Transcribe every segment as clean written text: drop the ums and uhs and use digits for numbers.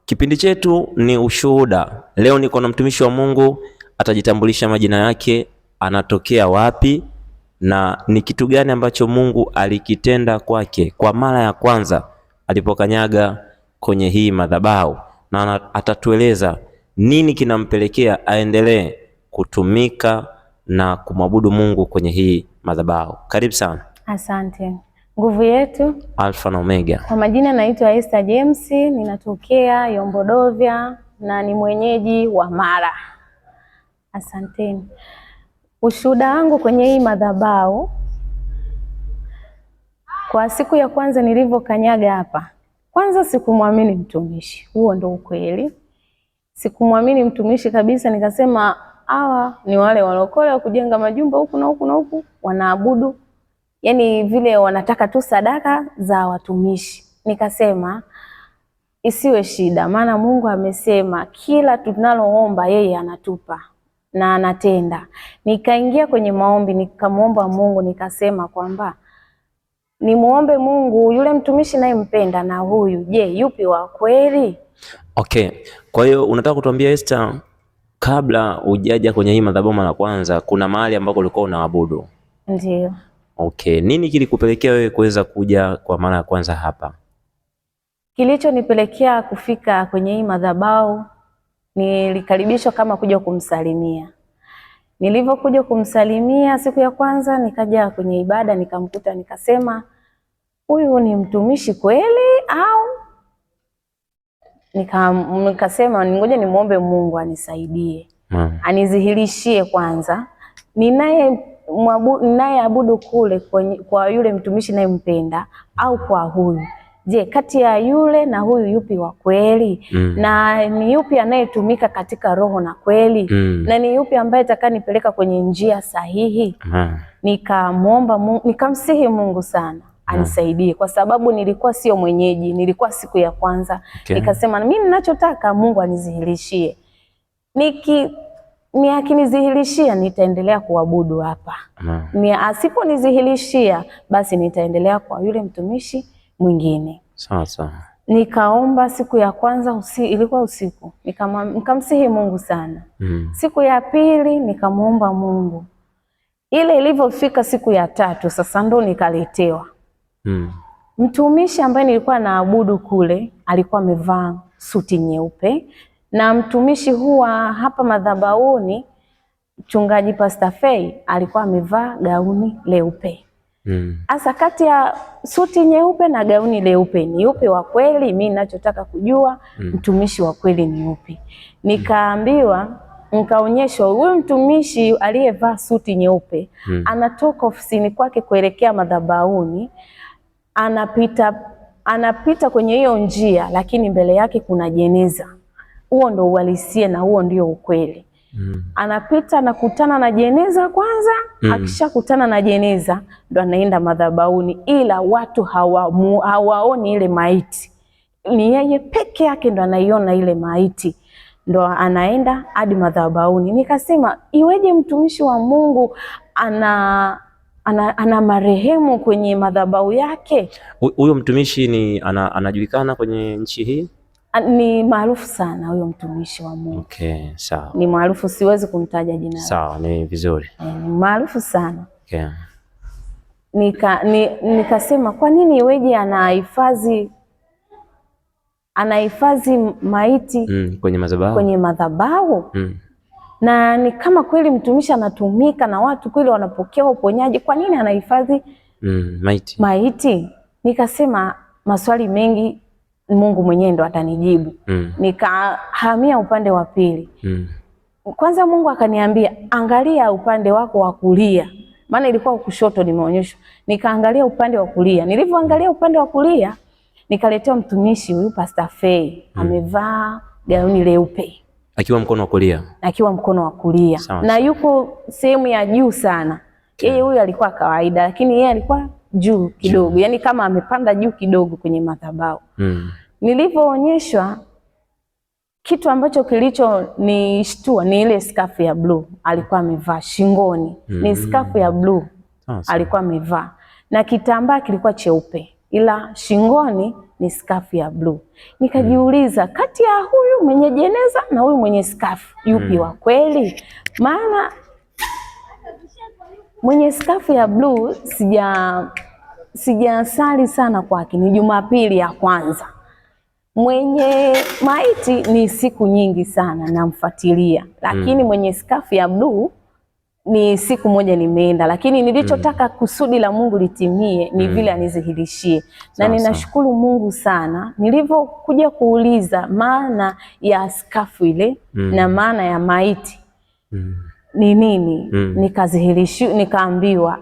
Kipindi chetu ni ushuhuda. Leo niko na mtumishi wa Mungu, atajitambulisha majina yake, anatokea wapi na ni kitu gani ambacho Mungu alikitenda kwake kwa mara ya kwanza alipokanyaga kwenye hii madhabahu, na atatueleza nini kinampelekea aendelee kutumika na kumwabudu Mungu kwenye hii madhabahu. Karibu sana. Asante. Nguvu yetu Alfa na Omega. Kwa majina naitwa Esther James, ninatokea Yombodovia na ni mwenyeji wa Mara. Asanteni. Ushuhuda wangu kwenye hii madhabahu, kwa siku ya kwanza nilivyokanyaga hapa, kwanza sikumwamini mtumishi, huo ndo ukweli. Sikumwamini mtumishi kabisa, nikasema hawa ni wale walokole wa kujenga majumba huku na huku na huku, wanaabudu yani vile wanataka tu sadaka za watumishi. Nikasema isiwe shida, maana Mungu amesema kila tunaloomba yeye anatupa na anatenda. Nikaingia kwenye maombi, nikamwomba Mungu, nikasema kwamba nimuombe Mungu yule mtumishi nayempenda na huyu, je, yupi wa kweli? Okay, kwa hiyo unataka kutuambia Esther, kabla hujaja kwenye hii madhabahu mara kwanza, kuna mahali ambako ulikuwa unaabudu? Ndio. Okay, nini kilikupelekea wewe kuweza kuja kwa mara ya kwanza hapa? Kilichonipelekea kufika kwenye hii madhabahu, nilikaribishwa kama kuja kumsalimia. Nilivyokuja kumsalimia siku ya kwanza, nikaja kwenye ibada nikamkuta, nikasema huyu ni mtumishi kweli au? Nikasema ngoja nimuombe Mungu anisaidie, anizihirishie kwanza ninayeabudu kule kwa yule mtumishi nayempenda au kwa huyu. Je, kati ya yule na huyu yupi wa kweli? Na ni yupi anayetumika katika roho na kweli? Na ni yupi ambaye atakayenipeleka kwenye njia sahihi? Nikamwomba Mungu, nikamsihi Mungu sana anisaidie, kwa sababu nilikuwa sio mwenyeji, nilikuwa siku ya kwanza. Nikasema mimi ninachotaka Mungu anizihirishie. Ni akinizihirishia nitaendelea kuabudu hapa. Ni asiponizihirishia basi nitaendelea kwa yule mtumishi mwingine. Sawa sawa. Nikaomba siku ya kwanza ilikuwa usiku. Nikamsihi Mungu sana. Siku ya pili nikamuomba Mungu. Ile ilivyofika siku ya tatu sasa ndo nikaletewa. Mtumishi ambaye nilikuwa naabudu kule alikuwa amevaa suti nyeupe, na mtumishi huwa hapa madhabahuni mchungaji Pastor Fay alikuwa amevaa gauni leupe. Asa kati ya suti nyeupe na gauni leupe ni upi wa kweli? Mimi ninachotaka kujua mtumishi wa kweli ni upi? Nikaambiwa, nikaonyeshwa huyu mtumishi aliyevaa suti nyeupe anatoka ofisini kwake kuelekea madhabahuni, anapita kwenye hiyo njia, lakini mbele yake kuna jeneza. Huo ndo uhalisia na huo ndio ukweli. Anapita anakutana na jeneza kwanza, akishakutana na jeneza ndo anaenda madhabahuni, ila watu hawaoni ile maiti. Ni yeye peke yake ndo anaiona ile maiti, ndo anaenda hadi madhabahuni. Nikasema iweje mtumishi wa Mungu ana marehemu kwenye madhabahu yake? Huyo mtumishi ni anajulikana kwenye nchi hii? Ni maarufu sana huyo mtumishi wa Mungu. Okay, sawa. Ni maarufu, siwezi kumtaja jina lake. Sawa, ni vizuri. Ni maarufu sana. Okay. Nikasema kwa nini iweje anahifadhi maiti kwenye madhabahu? Kwenye madhabahu? Na ni kama kweli mtumishi anatumika na watu kweli wanapokea uponyaji, kwa nini anahifadhi maiti? Maiti? Nikasema maswali mengi Mungu mwenyewe ndo atanijibu. Nikahamia upande wa pili. Kwanza Mungu akaniambia angalia upande wako wa kulia. Maana ilikuwa kushoto nimeonyeshwa. Nikaangalia upande wa kulia. Nilivyoangalia upande wa kulia nikaletewa mtumishi huyu Pastor Fay, amevaa gauni leupe. Akiwa mkono wa kulia. Akiwa mkono wa kulia. Sawa, Na sawa. yuko sehemu ya juu sana. Yeye huyu alikuwa kawaida, lakini yeye alikuwa juu kidogo. Yaani kama amepanda juu kidogo kwenye madhabahu. Nilivyoonyeshwa kitu ambacho kilichonishtua ni ile skafu ya blue alikuwa amevaa shingoni. Ni skafu ya blue Sawa, sawa. alikuwa amevaa, na kitambaa kilikuwa cheupe. ila shingoni ni skafu ya bluu. Nikajiuliza, kati ya huyu mwenye jeneza na huyu mwenye skafu yupi wa kweli? Maana mwenye skafu ya bluu sijasali sana kwake, ni Jumapili ya kwanza. Mwenye maiti ni siku nyingi sana namfuatilia, lakini mwenye skafu ya bluu ni siku moja nimeenda, lakini nilichotaka kusudi la Mungu litimie ni vile anizihirishie. Na ninashukuru Mungu sana nilivyokuja kuuliza maana ya skafu ile na maana ya maiti ni nini, nikaambiwa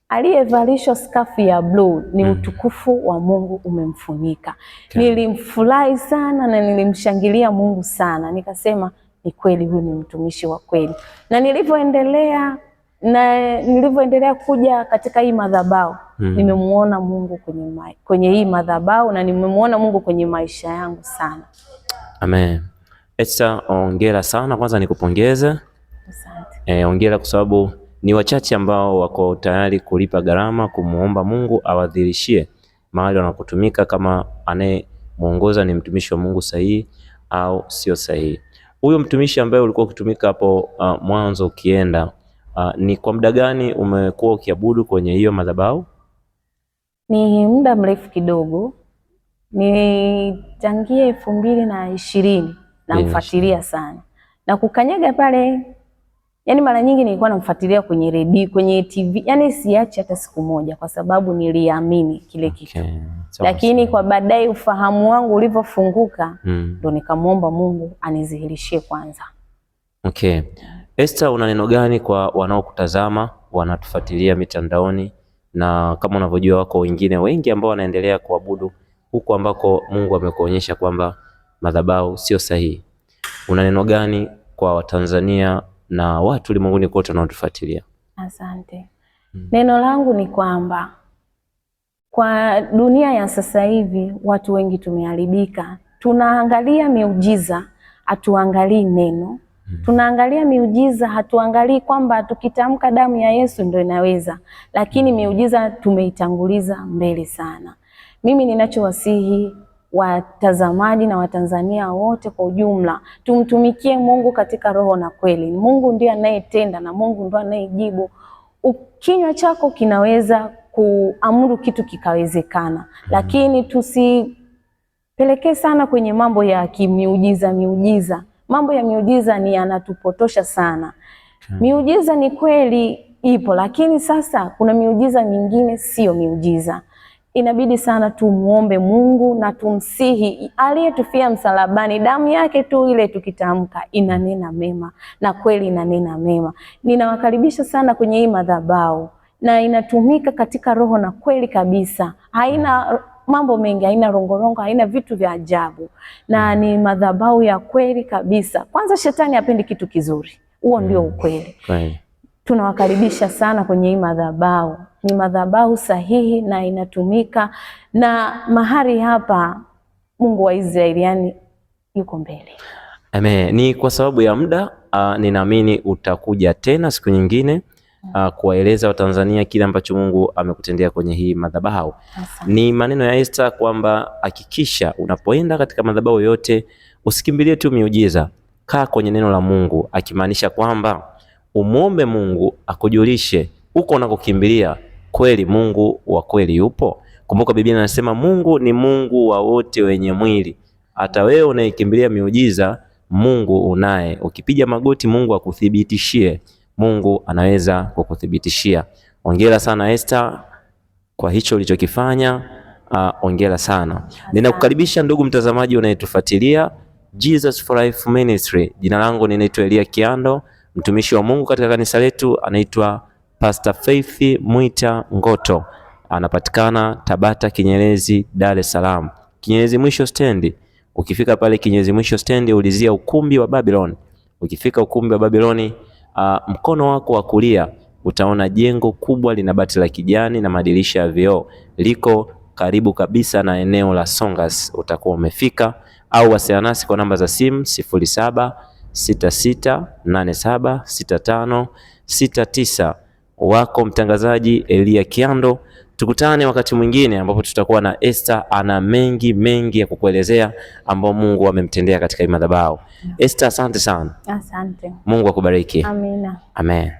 aliyevalishwa skafu ya bluu ni utukufu wa Mungu umemfunika. Okay. Nilimfurahi sana na nilimshangilia Mungu sana, nikasema ni kweli huyu ni mtumishi wa kweli. Na nilivyoendelea kuja katika hii madhabahu, nimemuona Mungu kwenye hii madhabahu na nimemuona Mungu kwenye maisha yangu sana. Amen. Esther, hongera sana, kwanza nikupongeze. Asante. Hongera kwa sababu ni wachache ambao wako tayari kulipa gharama kumuomba Mungu awadhihirishie mahali wanakotumika kama anayemuongoza ni mtumishi wa Mungu sahihi au sio sahihi. Huyo mtumishi ambaye ulikuwa ukitumika hapo mwanzo ukienda, ni kwa muda gani umekuwa ukiabudu kwenye hiyo madhabahu? Ni muda mrefu kidogo, ni tangia 2020 namfuatilia sana na kukanyaga pale. Yani mara nyingi nilikuwa namfuatilia kwenye redio, kwenye TV, yani siachi hata siku moja kwa sababu niliamini kile kitu. Lakini kwa baadaye ufahamu wangu ulivyofunguka ndo nikamwomba Mungu anizihirishie kwanza. Okay. Esther, una neno gani kwa wanaokutazama, wanatufuatilia mitandaoni, na kama unavyojua wako wengine wengi ambao wanaendelea kuabudu huku ambako Mungu amekuonyesha kwamba madhabahu sio sahihi? Una neno gani kwa Watanzania na watu ulimwenguni kote wanaotufuatilia? Asante. Neno langu ni kwamba kwa dunia ya sasa hivi watu wengi tumeharibika. Tunaangalia miujiza, hatuangalii neno. Tunaangalia miujiza, hatuangalii kwamba tukitamka damu ya Yesu ndio inaweza. Lakini miujiza tumeitanguliza mbele sana. Mimi ninachowasihi watazamaji na Watanzania wote kwa ujumla, tumtumikie Mungu katika roho na kweli. Mungu ndiye anayetenda na Mungu ndiye anayejibu. Kinywa chako kinaweza kuamuru kitu kikawezekana, lakini tusipelekee sana kwenye mambo ya kimiujiza miujiza. Mambo ya miujiza ni yanatupotosha sana. Miujiza ni kweli ipo, lakini sasa kuna miujiza mingine sio miujiza. Inabidi sana tumuombe Mungu na tumsihi aliyetufia msalabani, damu yake tu ile tukitamka inanena mema, na kweli inanena mema. Ninawakaribisha sana kwenye hii madhabahu, na inatumika katika roho na kweli kabisa. Haina mambo mengi, haina rongorongo, haina vitu vya ajabu, na ni madhabahu ya kweli kabisa. Kwanza shetani hapendi kitu kizuri, huo ndio ukweli. Tunawakaribisha sana kwenye hii madhabahu. Ni madhabahu sahihi na inatumika, na mahali hapa Mungu wa Israeli yani yuko mbele. Amen. Ni kwa sababu ya muda, ninaamini utakuja tena siku nyingine kuwaeleza Watanzania kile ambacho Mungu amekutendea kwenye hii madhabahu. Ni maneno ya Esther kwamba hakikisha unapoenda katika madhabahu yote usikimbilie tu miujiza, kaa kwenye neno la Mungu, akimaanisha kwamba umuombe Mungu akujulishe huko unakokimbilia kweli Mungu wa kweli yupo. Kumbuka Biblia inasema Mungu ni Mungu wa wote wenye mwili. Hata wewe unayekimbilia miujiza, Mungu unaye. Ukipiga magoti Mungu akuthibitishie. Mungu anaweza kukuthibitishia. Hongera sana Esther kwa hicho ulichokifanya. Hongera sana. Ninakukaribisha ndugu mtazamaji unayetufuatilia Jesus for Life Ministry. Jina langu ninaitwa Elia Kiando, mtumishi wa Mungu katika kanisa letu anaitwa Pastor Faith Mwita Ngoto. Anapatikana Tabata Kinyerezi, Dar es Salaam. Kinyerezi mwisho stendi. Ukifika pale Kinyerezi mwisho stendi ulizia ukumbi wa Babylon. Ukifika ukumbi wa Babyloni, mkono wako wa kulia utaona jengo kubwa lina bati la kijani na madirisha ya vioo. Liko karibu kabisa na eneo la Songas. Utakuwa umefika, au wasiliana nasi kwa namba za simu 0766876569. Wako mtangazaji Elia Kiando. Tukutane wakati mwingine ambapo tutakuwa na Esther, ana mengi mengi ya kukuelezea ambao Mungu amemtendea katika hii madhabahu. Esther, asante sana. Asante. Mungu akubariki. Amina. Amen.